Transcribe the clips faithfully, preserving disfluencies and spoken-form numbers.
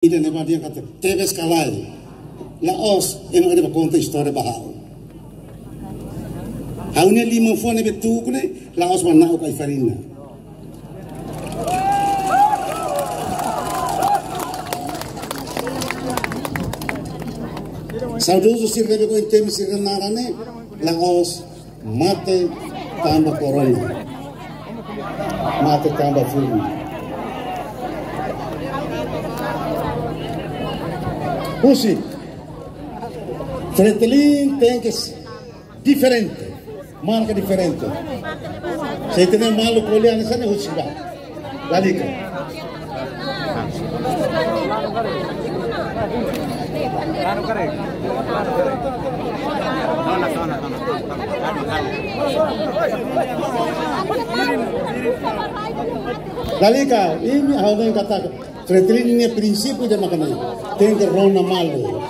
Ida ne'ebé dehan katak tebes ka lae. La'ós, ema ida bá konta istória ba ha'u. Ha'u-nia liman-fuan ne'ebé tuku ne'e, la'ós ba na'ok ai-farina. Saudozu sira ne'ebé ohin temi sira-nia naran ne'e, la'ós mate tanba korona. Mate tanba funu. Husi, Fretilin tenke s-, diferente. Marka diferente. Se ita-nia maluk ko'alia hanesan ne'e husi ba. Lalika. Lalika, imi ha'u hanoin katak Fretilin nia prinsípiu dehan mak ne'e, tenke rona malu.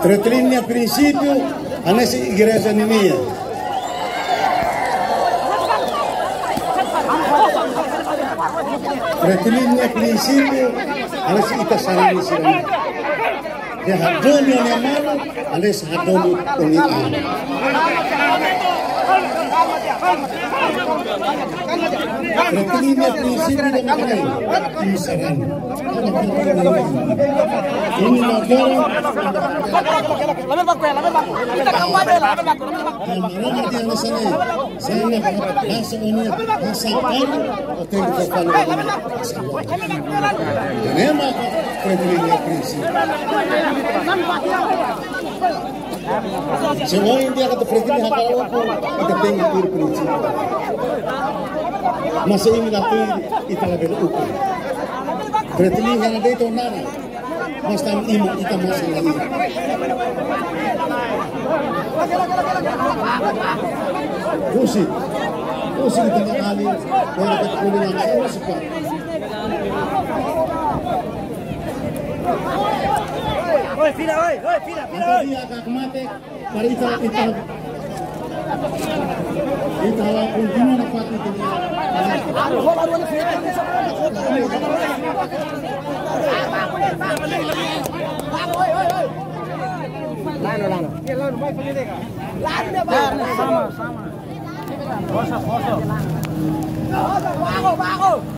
Fretilin nia prinsípiu hanesan igreja ninian. Fretilin nia prinsípiu hanesan ita sarani sira-nian. Dehan hadomi ó-nia malu hanesan hadomi ó-nia an. Fretilin nia prinsípiu dehan mak ne'e, imi sarani. Imi la doro. Imi la doro. Imi la doro. Sena, basa ó-nia, basa ó-nia, basa ó-nia. Tenke fó fali ó-nia. Ne'e mak Fretilin nia prinsípiu. Se ohin dehan katak Fretilin hakarak ukun, ita tenke tuir prinsípiu. Mas se imi la tuir, ita labele ukun. Fretilin hela de'it ó-nia naran. Mas tanba imi, ita mós la iha. Husi, husi ita-nia alin, bele ita ko'alia langsung, husi pa. Oi, fila, oi, oi, fila, fila, oi. Ita dia agak mate. Para ita, ita, ita la kontinua nafatin ita-nia. Lanu, lanu. Sama, sama. Forsa, forsa. Bago, bago.